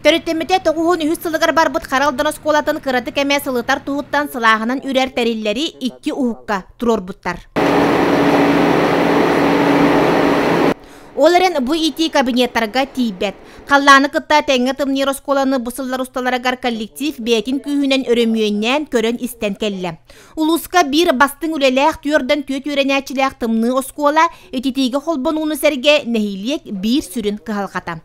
Төрүттэммитэ 93 сылыгар барбыт Хара Алдан оскуолатын кыратык эмэ сылытар туһуттан сылааһынан үрэр тэриллэри икки уһукка туруорбуттар. Ол эрэн бу итии кабинеттарга тиийбэт. Халлааны кытта тэҥҥэ тымныыр оскуоланы бу сыллар усталарыгар коллектив бэйэтин күүһүнэн өрөмүөннээн көрөн-истэн кэллэ. Улууска биир бастыҥ үлэлээх түөрдэн түөрт үөрэнээччилээх тымныы оскуола ититиигэ холбонууну сэргэ нэһилиэк биир сүрүн кыһалҕата.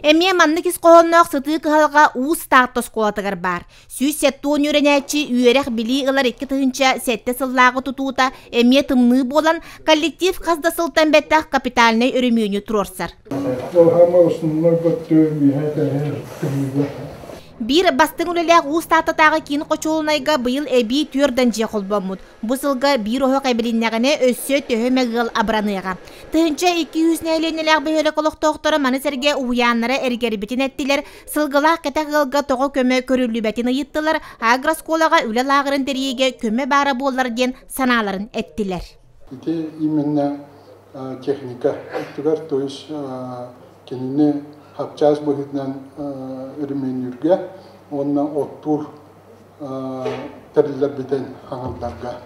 Эмиэ маннык ис хоһоонноох сытыы кыһалҕа Уус Таатта оскуолатыгар баар. 170 үөрэнээччи үөрэх-билии ылар 2007 сыллааҕы тутуута эмиэ тымныы буолан, коллектив хас да сылтан бэттэх капитальнай өрөмүөнү туруорсар. Биир бастыҥ үлэлээх Уус Тааттатааҕы киин хочуолунайга быйыл эбии түөрт дьиэ холбоммут. Бу сылга биир оһох эбилиннэҕинэ өссө төһө эмэ ыал абыраныаҕа. 1200 нэһилиэнньэлээх бөһүөлэк олохтоохторо маны сэргэ уһуйааннара эргэрбитин эттилэр, Сылгылаах кэтэх ыалга тоҕо көмө көрүллүбэтин ыйыттылар, агрооскуолаҕа үлэ лааҕырын тэрийиигэ көмө баара буоллар диэн санааларын эттилэр. Ити именно техника өттүгэр, то есть кинини хапчаас быһыытынан өрөмүөннүүргэ уонна оттуур тэриллэрбитин хаҥылларга.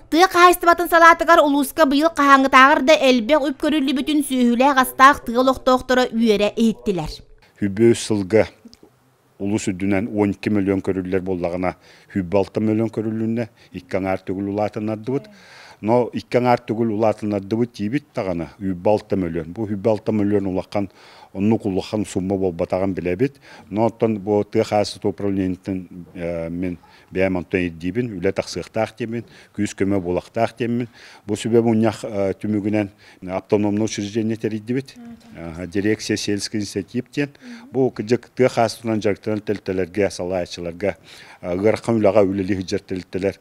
Тыа хаһаайыстыбатын салаатыгар улууска быйыл хаһааҥҥытааҕар да элбэх үп көрүллүбүтүн сүөһүлээх-астаах тыа олохтоохторо үөрэ иһиттилэр. Үбү сылга улус үрдүнэн 12 миллион көрүллэр буоллаҕына, 26 миллион көрүлүннэ, икки аҥаар төгүл улаатыннардыбыт. Но икки аҥаар төгүл улаатыннардыбыт диибит даҕаны, 26 миллион. Бу 26 миллион улахан, оннук улахан сумма буолбатаҕын билэбит. Но оттон бу тыа хаһаайыстыбатын управлениетын мин бэйэм онтон ирдиибин, үлэ тахсыахтаах диэммин, күүс-көмө буолуохтаах диэммин. Бу сүбэ мунньах түмүгүнэн автономное учреждение тэрийдибит. Дирекция сельских инициатив диэн. Бу кыдьык тыа хаастынан дьарыктанар тэрилтэлэргэ, салайааччыларга, ыарахан үлэҕэ үлэлии сылдьар тэрилтэлэр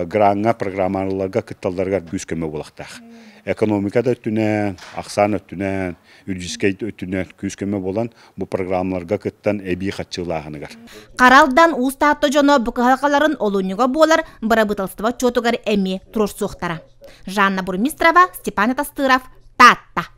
граҥҥа, программаларга кытталларыгар күүс-көмө буолуохтаах. Экономика да өттүнэн, ахсаан өттүнэн, юридическай өттүнэн күүс-көмө буолан, бу программаларга кыттан эбии хаччыылааһыныгар. Харалдан Уус Таатта дьоно бу кыһалҕаларын олунньуга буолар бырабыыталыстыба отчуотугар эмиэ туруорсуохтара. Жанна Бурмистрова, Степан Атастыров, Таатта.